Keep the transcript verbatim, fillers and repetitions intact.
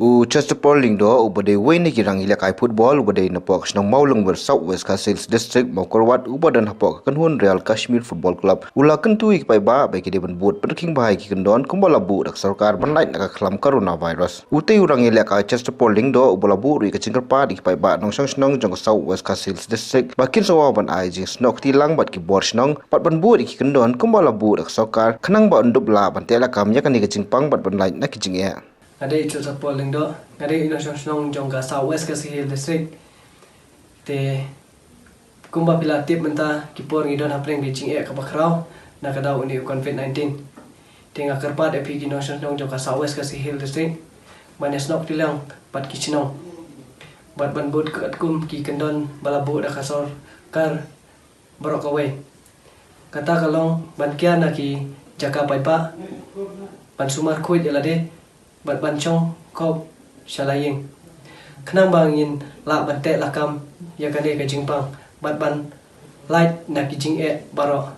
U Chesterpaul Lyngdoh, uba dei uwei na ki rangïalehkai football uba dei napoh ka shnong Mawlungwir, South West Khasi Hills District, Mawkyrwat, uba don hapoh ka kynhun Royal Kashmir Football Club, u la kyntu ïa ki paidbah ba ki dei ban bud pyrkhing bha ïa ki kyndon kumba la buh da ka sorkar ban lait na ka khlam coronavirus. Utei u rangïalehkai Chesterpaul Lyngdoh, uba la buh ruh ïa ka jingkyrpad ïa ki paidbah nongshong shnong jong ka South West Khasi Hills District ba kin sa wan ban ai jingsnoh kti lang bad ki bor shnong bad ban bud ïa ki kyndon kumba la buh da ka sorkar, khnang ba un dup lah ban teh lakam ïa kane ka jingpang bad ban lait na ki jingeh. Nga dei Chesterpaul Lyngdoh, nga dei nongshong shnong jong ka South West Khasi Hills District. Te kumba phi la tip mynta, ki por ngi don hapdeng ka jingeh kaba khraw na ka daw une u covid nineteen. Te nga kyrpad ïa phi ki nongshong shnong jong ka South West Khasi Hills District ban ïasnoh kti lang bad ki shnong bad ban bud katkum ki kyndon ba la buh da ka sorkar baroh kawei. Kata ka long ban kiar na ki jaka paidbah, ban sumar khuid ïa lade bad ban shong khop sha la ïing, khnang ba ngin lah ban teh lakam ïa kane ka jingpang bad ban lait na ki jingeh baroh.